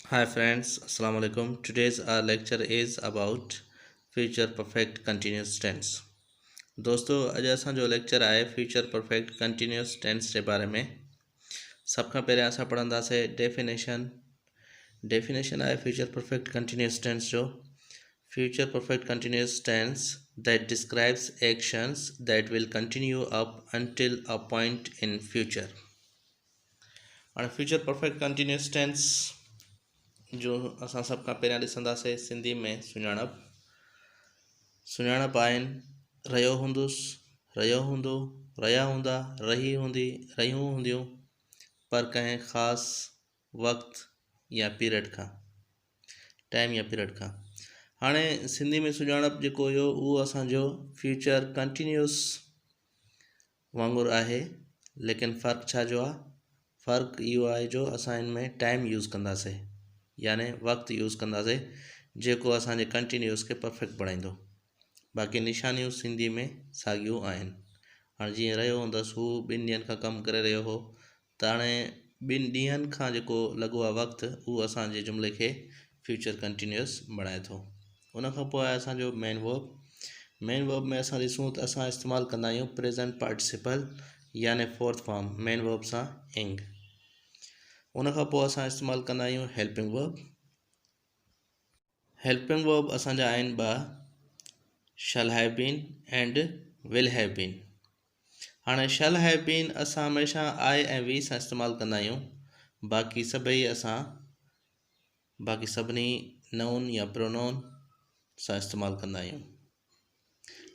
Hi friends, Assalamu alaikum. Today's our lecture is about future perfect continuous tense. دوستو اڄ اسان جو lecture آهي فيوچر پرفيڪٽ ڪنٽينيوس ٽينس جي باري ۾. سڀ کان پهريان اسان پڙهنداسين ڊيفينيشن. ڊيفينيشن آهي فيوچر پرفيڪٽ ڪنٽينيوس ٽينس جو future perfect continuous tense that describes actions that will continue up until a point in future. هاڻي فيوچر پرفيڪٽ ڪنٽينيوس ٽينس جو اسان سڀ کان پهريان ڏسنداسين سنڌي ۾ سڃاڻپ. سڃاڻپ آهن رهيو هوندس، رهيو هوندو، رهيا هوندا، رهي هوندي، رهيون هونديون، پر ڪنهن خاص وقت يا پيريڊ کان، ٽائيم يا پيريڊ کان. هاڻي سنڌي ۾ سڃاڻپ جيڪو هيو اهو اسانجو فيوچر ڪنٽينيوس وانگر آهي ليڪن فرق ڇا جو آهي؟ فرق اهو آهي جو اسان ان ۾ ٽائيم يوز ڪنداسي يعني وقت يوز ڪنداسي جيڪو اسان جي ڪنٽينيوس کي پرفيڪٽ بڻائيندو. باقي نشانيون سنڌي ۾ ساڳيون آهن. هاڻي جيئن رهيو هوندس هو ٻن ڏينهن کان ڪم ڪري رهيو هو ته هاڻي ٻن ڏينهن کان جيڪو لڳو آهي وقت اهو اسان جي جملي کي فيوچر ڪنٽينيوس بڻائي ٿو. ان کان پوء آهي اسان جو مين ورب. مين ورب ۾ اسان ڏسون ته اسان استعمال ڪندا آهيون پريزنٽ پارٽيسپل يعني فورٿ فارم مين ورب سان انگ. ان کان پوء اسان استعمال ڪندا آهيون هيلپنگ ورب. هيلپنگ ورب اسان جا آهن ٻه، shall have been and will have been. هاڻي شل have been اسان هميشه آء ۽ وي سان استعمال ڪندا آهيون، باقي سڀئي اسان باقي سڀني نئون يا پرونون سان استعمال ڪندا آهيون.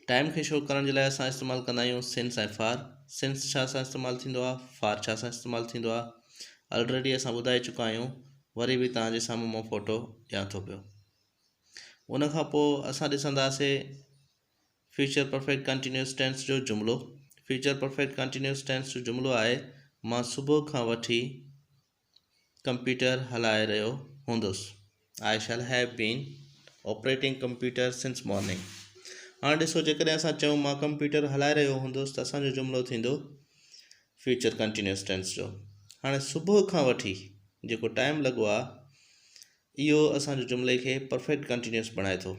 ٽائيم کي شو ڪرڻ جي لاء اسان استعمال ڪندا آهيون سنس ۽ فار. سنس ڇا سان استعمال ٿيندو آهي، فار ڇا سان استعمال ٿيندو آهي، آلريڊي اسان ٻڌائي چڪا آهيون، وري به توهان جي سامهون مان فوٽو ڏيان ٿو پيو. ان کان پوء اسان ڏسنداسين فيوچر پرفيڪٽ ڪنٽينيوس ٽينس جو جملو. فيوچر پرفيڪٽ ڪنٽينيوس ٽينس جو جملو آهي مان صبح کان وٺي ڪمپيوٽر هلائي رهيو هوندس. I shall have been operating computer since morning. هاڻ ڏسو جيڪڏهن اسان چئون مان ڪمپيوٽر هلائي رهيو هوندس ته اسان جو جملو ٿيندو فيوچر ڪنٽينيوس ٽينس جو. هاڻي صبح کان وٺي جيڪو ٽائيم لڳو آ اهو اسان جو جملي کي پرفيڪٽ ڪنٽينيوس بڻائي ٿو.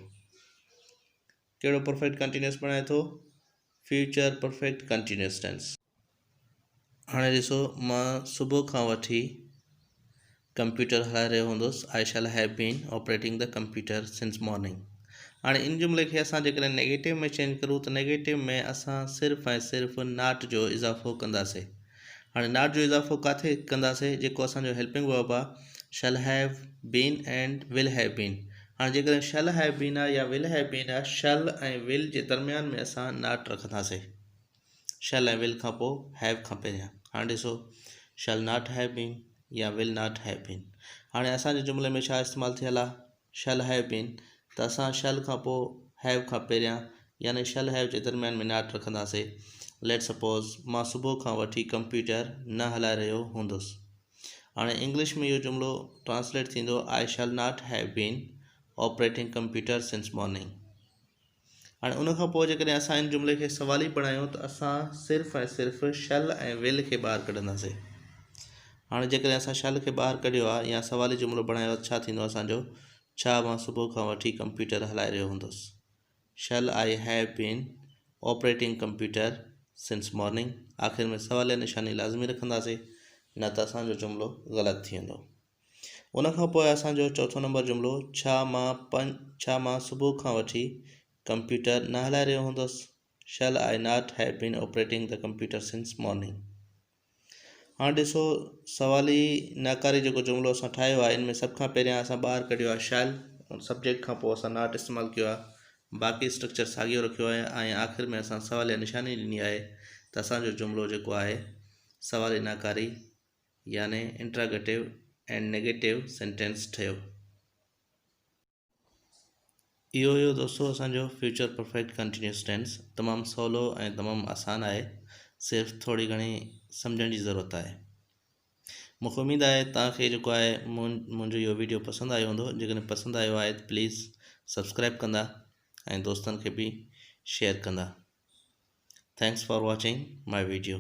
ڪهڙو پرفيڪٽ ڪنٽينيوس بڻائي ٿو؟ Future perfect continuous tense. هاڻي ڏسو مان صبح کان وٺي ڪمپيوٽر هلائي رهيو هوندس I shall have been operating the computer since morning. هاڻي ان جملي کي اسان جيڪڏهن نيگيٽو ۾ چينج ڪرون ته نيگيٽو ۾ اسان صرف ۽ صرف not جو اضافو ڪنداسي. هاڻي not جو اضافو ڪاٿي ڪنداسي جيڪو اسان جو هيلپنگ ورب آ shall have been and will have been. هاڻي جيڪڏهن شل have been آ يا will have been آ شل ۽ ول جي درميان ۾ اسان not رکنداسي. شل ۽ ول کان پوء have کان پهريان. هاڻي ڏسو شل not have been يا will not have been. هاڻي اسان جي جملي ۾ ڇا استعمال ٿيل آ؟ شل have been ته اسان شل کان پوء have کان پهريان يعني شل have جي درميان ۾ not رکنداسي. Let suppose مان صبح کان وٺي ڪمپيوٽر نه هلائي رهيو هوندس. هاڻي انگلش ۾ اهو جملو ٽرانسليٽ ٿيندو I shall not have been operating computer since morning. هاڻي ان کان پوء جيڪڏهن اسان ان جملي کي سوالي بڻايون ته اسان صرف ۽ صرف شل ۽ ول کي ٻاهر ڪڍنداسين. هاڻي جيڪڏهن اسان شل کي ٻاهر ڪڍيو آهي يا سوالي جملو بڻايو آهي ته ڇا ٿيندو اسان جو؟ ڇا مان صبح کان وٺي ڪمپيوٽر هلائي رهيو هوندس؟ Shall I have been operating computer since morning? آخر ۾ سواليه نشاني لازمي رکنداسين نه ته اسان جو جملو غلط ٿي ويندو. ان کان پوء اسان جو چوٿون نمبر جملو ڇا مان پن ڇا مان صبح کان وٺي ڪمپيوٽر نه هلائي رهيو هوندس؟ Shall I not have been operating the computer since morning? هاڻ ڏسو سوالي ناڪاري جيڪو جملو اسان ٺاهيو آهي ان ۾ سڀ کان پهريان اسان ٻاهر ڪڍيو آهي شل سبجيڪٽ کان پوء اسان not استعمال ڪيو آهي باقي اسٽرڪچر ساڳيو رکيو آهي ۽ آخر ۾ اسان سواليه نشاني ڏني آهي ته اسان جو جملو جيڪو آهي سوالي ناڪاري يعني انٽراگيٽو اينڊ نيگيٽو سينٽينس ٺهيو. اهو هيو دوستو اسان جو فيوچر پرفيڪٽ ڪنٽينيوس ٽينس تمام سولو ۽ تمام آسان آهي صرف ٿوري گهڻي سمجهڻ جي ضرورت آهي. مونکي اميد آهي توهان کي جيڪو آهي منهنجو اهو ويڊيو پسند آيو هوندو جيڪڏهن پسند آيو آهي ته پليز سبسڪرائب ڪندا ۽ دوستن کي به شيئر ڪندا. Thanks for watching my video.